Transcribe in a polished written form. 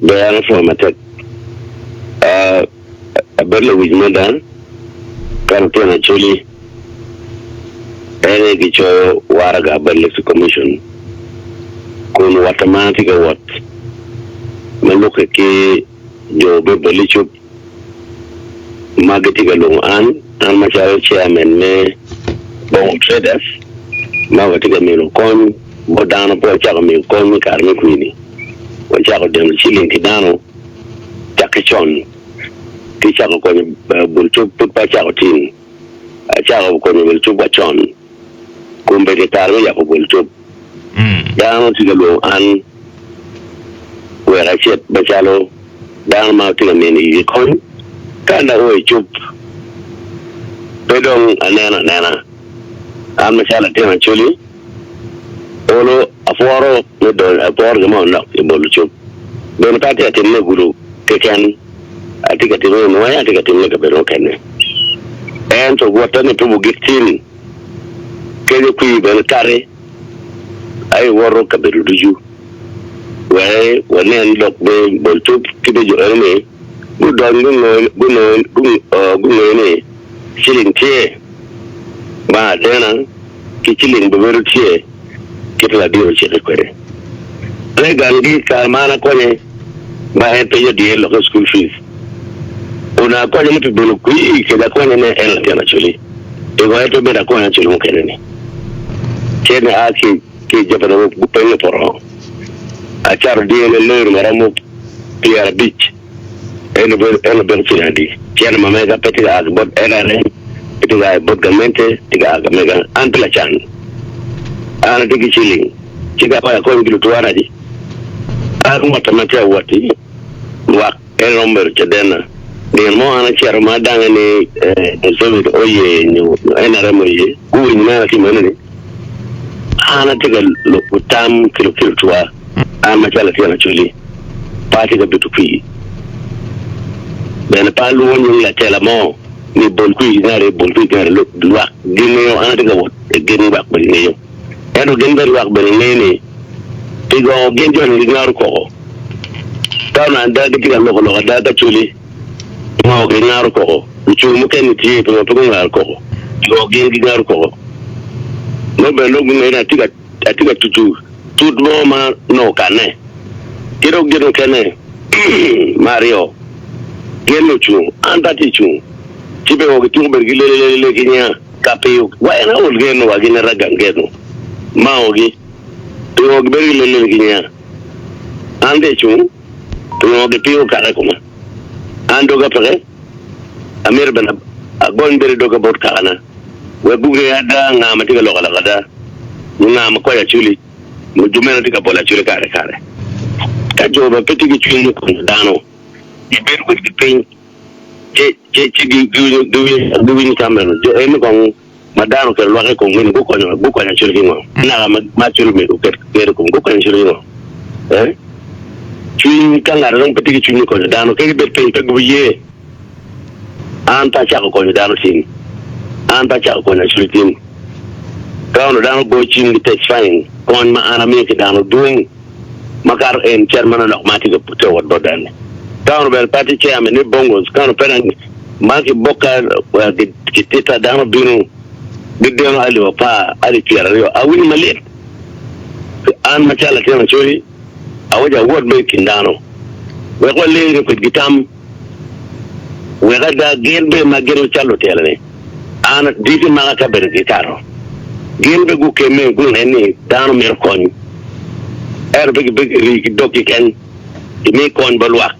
Ber an apwoyo matek. Abedo lawic mada ka lutino Acholi en aye gicoyo waraga bot Electoral Commission kun wotta ma atye ka wot ma lukke ki jo me Balicup ma gitye ka lwongo an, an macalo chairman me Bongo Traders ma watye ka mino kony bot dano pe wacako miyo kony i kare me kwini wacako deno ciling ki dano cakke con ki cako konyo bul cuk pud pe acako tin acako konyo bul cuk wa con kombeddi kare me yabo bul cuk dano tye ka lwongo an wek acit macalo dano ma tye ka mino igi kony ka an dong ao i cuk pe dong aneno anena an macalo latin Acholi Olo apworo me donyo apworo gin mo manok i bolo cuk. Bene pe atye ka timone i gudo keken, atye ka timone i nwoya, atye ka timone i kabedo mukene. Ento wotta-ni pe bugik tin, kenyo kwir bene kati, aye woto kabedo ducu wek wanen lok me bol cuk ki me jo eno-ni gudony gunge ni ciling tye ma adena. ki ciling bibedo tye kit ma ladit ocike kwede. Reagan ki kare ma an akonye ma en penyo diye lokke school fees onongo akonye ni pi bolo kwir kede akonye ne en latin acholi pingo en pe bedo akonya acholi mukene ni cene a ki ki Japan gupenyo poto acato diye ne lori maromo 50. En obedo ciling adi? Cente ma mega pe tye ka a ki bot NRM, pe tye ka a ki bot gamente, tye ka a ka mega. An pe lacan. An atye ki ciling, ci ka akonyo akony ki lutwara adi? An wotta ma atye ka wot-ti, lwak en romo bedo cadenna. Nino mo an acito ma adange ni Museveni oye nyo NRM oye, guwinyo ni an atimo eno-ni. An atye ka lubo tam ki lutwa. An macalo latin Acholi, pe atye ka bito kwir, bene pe alwongo nying latela mo ni bol kwir ki ngati, bol kwir ki ngati. Lwak gingeyo an atye ka wot i gin lwak bene ngeyo. Ento gin bene lwak bene ngeyo ni pi gongo gin joni gingaro koko. Ka onongo ada gitye ka loko lok ada ki Acholi, ngo gingaro koko? Lucung mukene tye pingo pe gungaro koko? Ngo gin gingaro koko? Nongo bene dong gungeyo ni atye ka Atye ka tuco tut mo ma nongo okanne, ki dok gin mukene me aryo, gin ocung, an pe atye cung, ci pingo gituko bedo ki lelelele ki nyinga? Ka piyo wa en aol geno wa gin ragang geno maogi, pingo gibedo ki lelelele ki nyinga? An tye cung, pingo gipiyo kaka i koma? An doga peke, amito bene agony bedo doga bot kakana. Wek gunge ada nga ma tye ka loko lok ada, nyo nga ma kwayo acoli, nyo jo meno tye ka bolo acoli kare ki kare. Ka jo ma pe tye ki cwiny me konyo dano gibedo kwedgi piny, ci giwinyo tam meno. Jo eno kong ma dano oketo lwak i komgi-ni gukonyo acoli ki ngo? Naka ma acoli omyero oket ker i komgi, gukonyo acoli ki ngo? Cwiny ka ngat dong pe tye ki cwiny me konyo dano, kadi bed piny pe gubiye. An pe acako konyo dano tin. An pe acako konyo Acholi tin. Ka onongo dano goyo cim gi testifying kony ma an amiyo ki dano dwong makato en cer manonok ma atye ka tero wot bot dano ni. Ka onongo bene pe atye chairman me Bongos, ka onongo pe ma ki bokka ki tita dano bino gideno alip apar, alip 20. Awinyo malit. An macalo latin Acholi, awaco awot me i kin dano wek walere kwedgi tam. Wek ada gin bed ma gin calo lutela-ni, an diki maka ka bedo gikato, gin pe gukemme gunen ni dano mito kony, ento pe gibed rii ki dog keken, gimi kony bot lwak.